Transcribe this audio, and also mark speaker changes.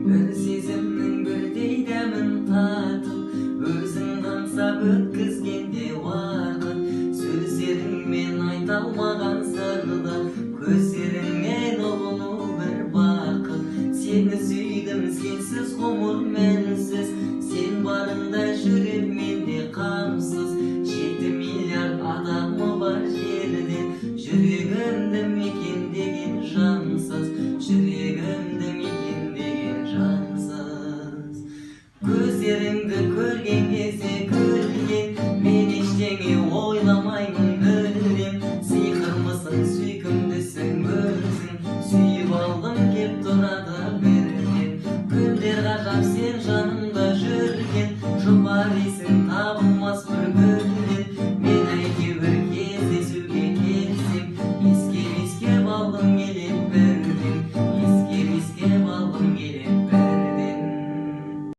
Speaker 1: Бір сезімнің бірдей дәмін татып, өзің қаңсап өткізгенде уақыт, сөздеріңмен айта алмаған сырды көздерің